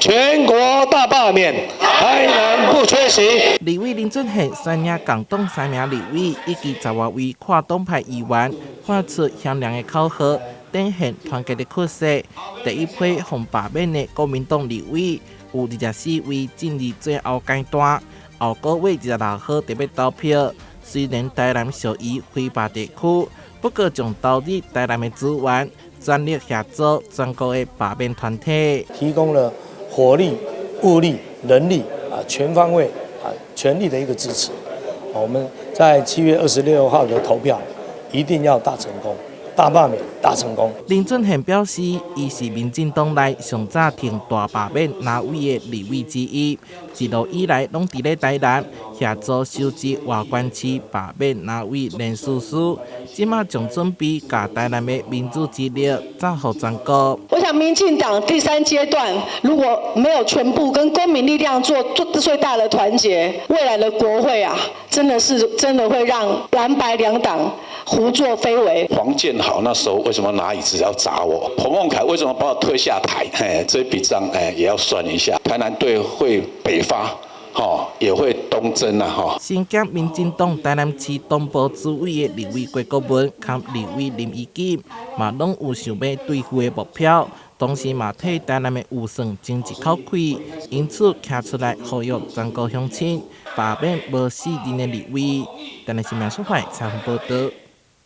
全國大罷免，台南不缺席。立委林俊憲選贏共黨三名立委以及十外位跨黨派議員，喊出響亮的口號，展現團結的氣勢。第一批予罷免的國民黨立委有24位進入最後階段，後個月26號就欲投票。雖然台南屬於非罷地區，不過將投入台南的資源，全力協助全國的罷免團體，提供了火力、物力、人力啊，全方位啊，全力的一個支持。我們在7月26號的投票一定要大成功，大罷免，大成功。林俊憲表示，伊是民進黨內上早提大罷免藍委的立委之一，一路以來攏佇咧台南協助收集外縣市罷免藍委聯署書，這馬正準備共台南的民主之力造福全國。我想，民進黨第三階段如果沒有全部跟公民力量做最大的團結，未來的國會啊，真的是真的會讓藍白兩黨胡作非為。黃健豪那時候為什麼拿椅子要砸我？彭孟凱為什麼把我推下台？嘿，這筆賬哎也要算一下。台南隊會北發，吼，也會東征啊，吼。身兼民進黨台南市黨部主委的立委郭國文佮立委林宜錦，嘛攏有想欲對付的目標，同時嘛替台南的預算爭一口氣，因此站出來呼籲全國鄉親罷免無四任的立委。台南新聞採訪報導。